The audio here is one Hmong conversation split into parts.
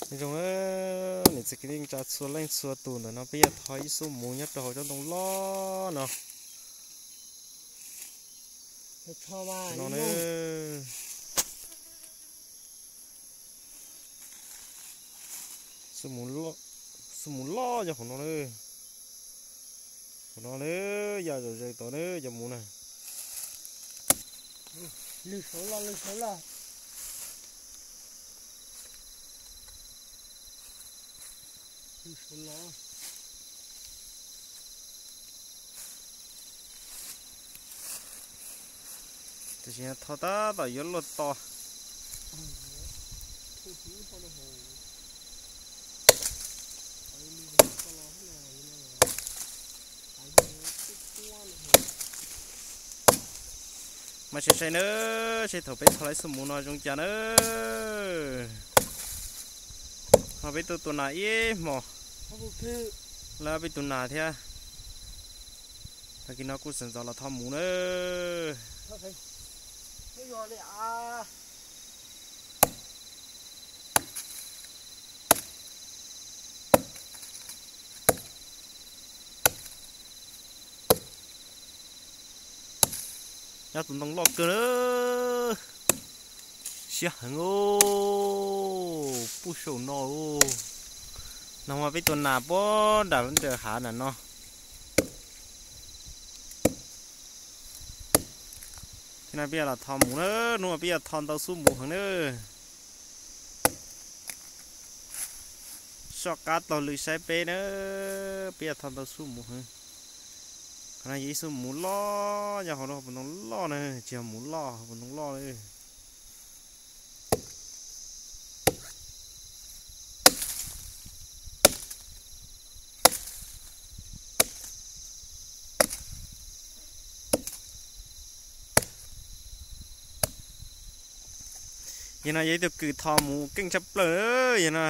Zoo, niam txiv kwv tij neej tsa txhua leej txhua tus, ntawm no peb yuav tho ib xub muv nyob rau hauv tsob ntoo loj no. No na, xub muv loj yog hauv no na. Hauv no na, yaj zom zaws tod na, cov muv na. Lwg saud loj, lwg saud loj. Lwg saud loj. Tiam sis tho tab tom yuav luaj to. Mas sai sai nawb, seb thaum peb tho lawv xub muv no zoo cas nawb. Ho peb tuaj tua nas ib hmos, lawv peb tua nas thiab. Tag kis no kuj sawv ntxov los tho muv nawb. Nyob tus ntoo loj kawg na. Siab heev os, puag saum no. No mas peb tua nas puag nram lub ntawm hav nram no. Thiab no peb yuav los tho muv na, hnub no peb yuav tho ntau xub muv heev na. Soj qab taug lw saib peb na, peb yuav tho ntau xub muv heev. Qhov no yog ib xub muv loj nyob hauv no, hauv paus ntoo loj na, tsis yog muv loj, hauv paus ntoo loj na. Yog no yog ib tug kws tho muv keej tshaj plaws yog no.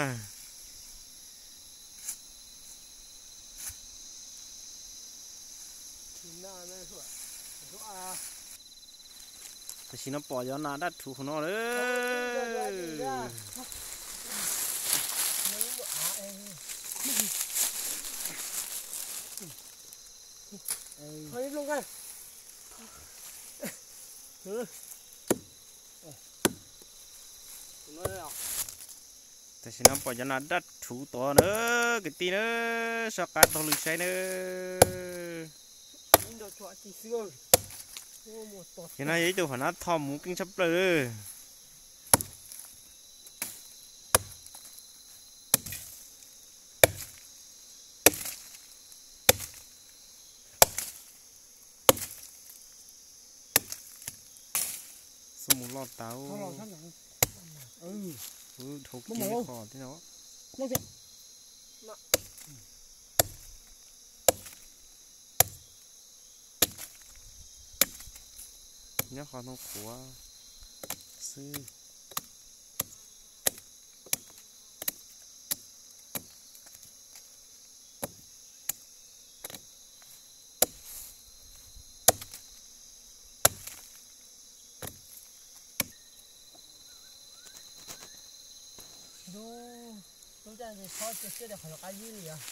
Tam sim no pom cov nas daj rhuv hauv no lawm. Tam sim no pom cov nas daj rhuv tod na, kwv tij na, soj qab taug lw saib na. Yog no yog ib tug hom nab tho muv keej tshaj plaws. Xub mus loj tas. Dhau kiag qhov thiab no. Nyob qhov ntoo qhuav xwb. Lub caij no txhob cia siab tias qhov no qab zib li os.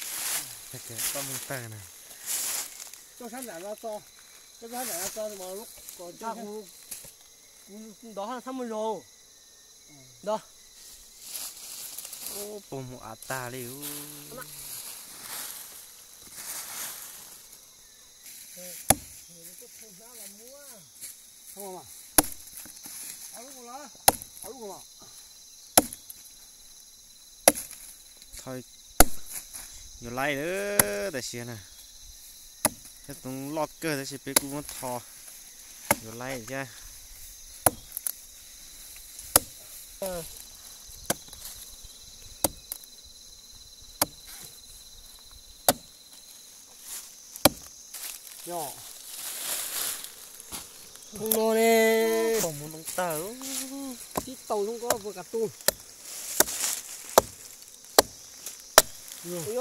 Toj ntoo tawg na. Coj sab nram no tso, coj sab nram no tso mas lub kom ntag. Kuv ntov txhob muaj zog ntag. Puag mus av tag li. Tho yuav laib lawm tam sim na. Cov ntoo loj kawg tab sis peb kuj muab tho yuav laib thiab. Yog no ne, pom mus ntoo tawg. Tib tau zoo nkauj puas kav tu. Hwj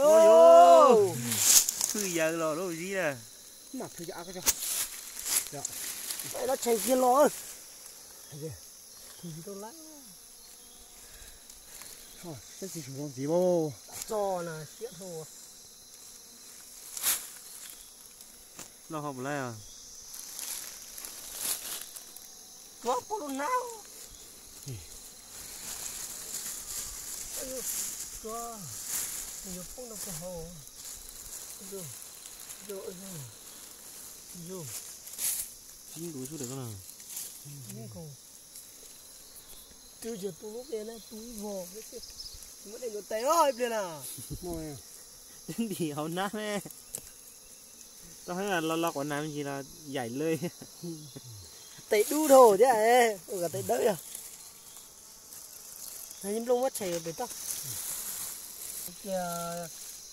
yawg los lub zib na. Mas thwj av ko, no tshee kiag los. Tsis zoo ntxiv mas. Tso na siab dhau. Loj hov puas laij os? Tsuav poob lub hnab. Tsuav, yuav poob rau pem hauv. Ib nkaus xwb daim koj na. Ib nkaus. Twb yog tu lub qia na, tu ib vog, muab dej nkaus tes os ib pliag na. Twb ntim hauv hnab ne. Tau heev los los quav nas me ntsis los yaim lawm. Tes dub dhau thiab, ua kom tes dawb yog. Yeej nplooj muab tshais pem toj.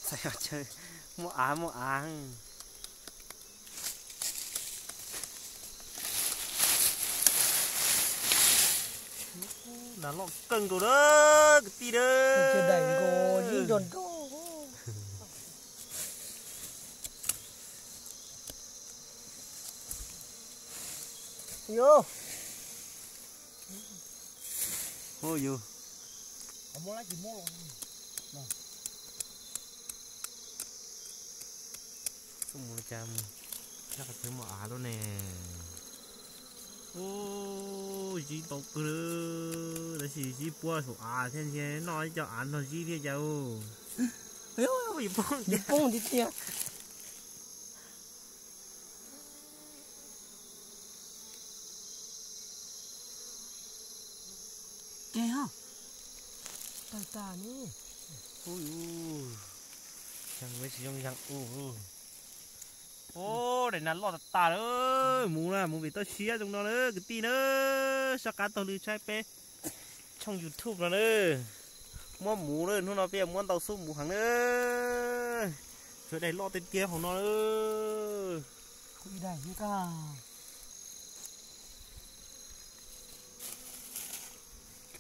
Txhais chaw, muaj av muaj av. Nas loj kawg nkaus na, kwv tij na. Daim nkaus zib nrog nrog. Yo. Hu yus. Mus cas mus, nyob qhov twg muaj av lub ne. Ub, zib ntau kawg, tab sis zib puab saum av thiab ntshe noj ib co av nrog zib thiab cas. Poob tiag tiag. Ke ho, tawg tas ne. Ub, ua tsis zoo yam u. Ub, daim nas loj tas tas lawm, mus na, mus pem toj siab zoo no na kwv tij na. Soj qab taug lw saib peb tshooj YouTube no na. Muab mus na, hnub no peb yuav muab ntau xub mus heev na. Tshuav daim loj tiag tiag hauv no na.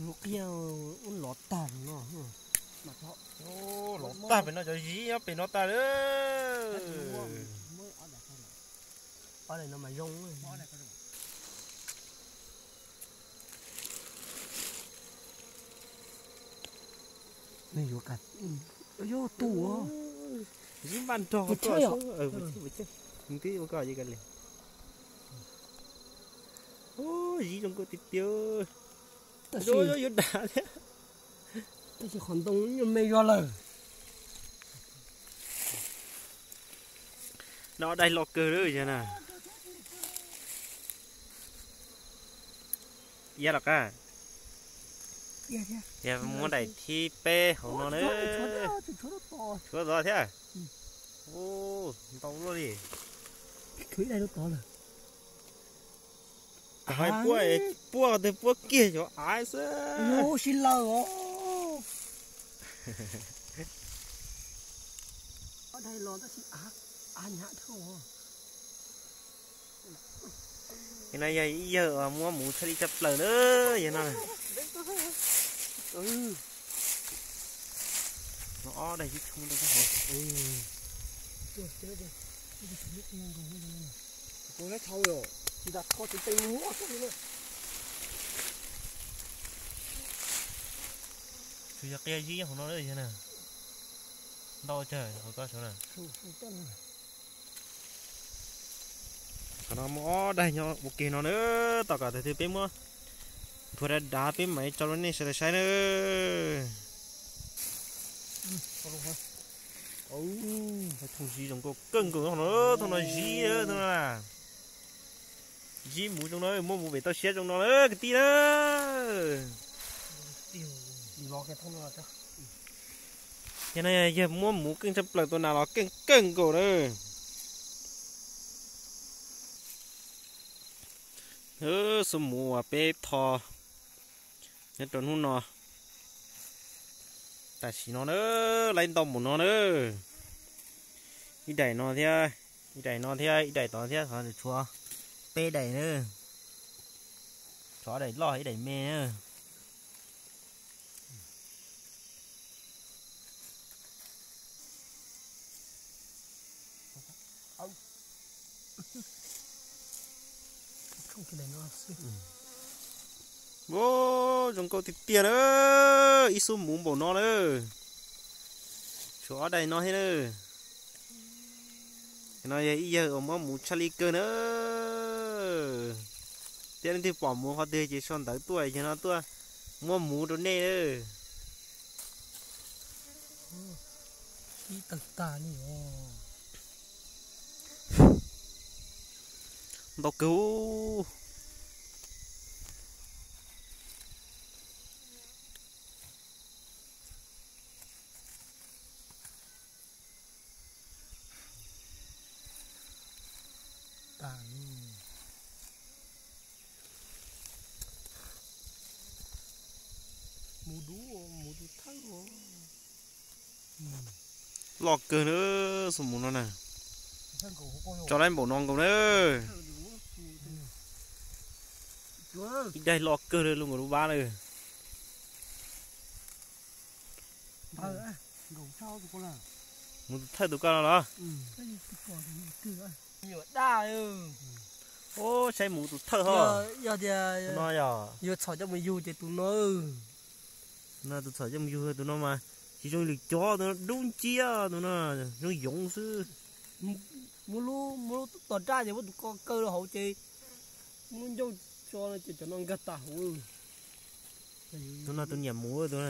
Lub qia ub lov tag no. Lov tag pem no, cov zib nyob pem no tag lawm. Nws yuav, yuav tu. Zib npaj nrog, twb ua koj li. Zib zoo nkauj tiag tiag. Yuav dam thiab. Tab sis qhov ntoo me zog lawm. No daim loj kawg lawm na. Iab los qab. Yog muab daim thib peb hauv no na. Tshuav tod thiab. Ntau luaj li. Puab, puab qhov twg puab kiag cov av xwb. Sib law os. Yog no yog ib yawg muab mus tshaj li tshaj plaws na, yog no. No ob daim zib tshoob rau sab hauv. Tsuas yog qia zib hauv no yog na. Ntau tsawg hauv koj saud na. Qhov no muaj ob daim nyob ua ke no na, tos kom thaum twg peb muab nphuav dav dav peb mam tso rau nej sawv daws saib na. Thooj zib zoo nkauj kawg nkaus no, thooj no zib, thooj no na. Zib mus zoo no, muab mus pem toj siab zoo no na kwv tij na. Yog no yog muab mus keej tshaj plaws, tua nas los keej kawg nkaus na. Xub mus uas peb tho nyob rau hnub no tam sim no na, laib ntau npaum no na. Ib daim no thiab, ib daim no thiab, ib daim tod thiab, tshuav peb daim na. Tshuav daim loj ib daim me na. Zoo nkauj tiag tiag na. Ib xub muv npaum no na. Tshuav ob daim no thiab na. No yog ib yawg uas muab muv tshaj li kawg na. Thiab leej twg pom muv qhov twg ces sau ntawv tuaj, yawg no tuaj muab muv rau nej na. Ib tawg tag li os. Ntau kawg. Loj kawg na, xub muv no na. Tso laib npaum no nkaus na. Ib daim loj kawg li lub nkaus lub vab na. Muv tus thawj tus koj no los? Ub, saib muv tus thawj ho. Yog tias no yog yuav txhom coj mus yug ces tus no. No tus txhom coj mus yug tus no mas tsis zoo lwm cov, tus no dub nciab, tus no zoo yoov xwb. Muab lub, muab lub tos raj ces muab tus ko kaw rau hauv ces muab lub ncauj tso ces cov no nkag tas hauv. Tus no tus niam muv, tus,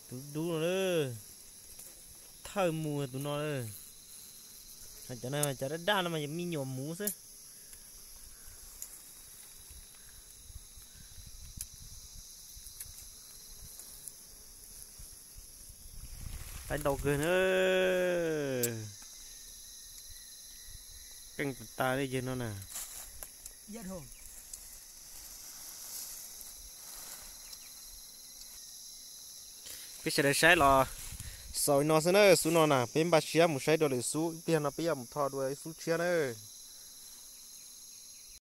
tus dub no, thawj mus tus no. Cov no cov daj daj no mas yog me nyuam muv xwb. Laib ntau kawg na. Keej tas tas li yawg no na. Peb sawv daws saib los xaus li no xwb na, xub no na peb npaj siab mus saib dua lwm xub, ib pliag no peb yuav mus tho dua ib xub tshiab na.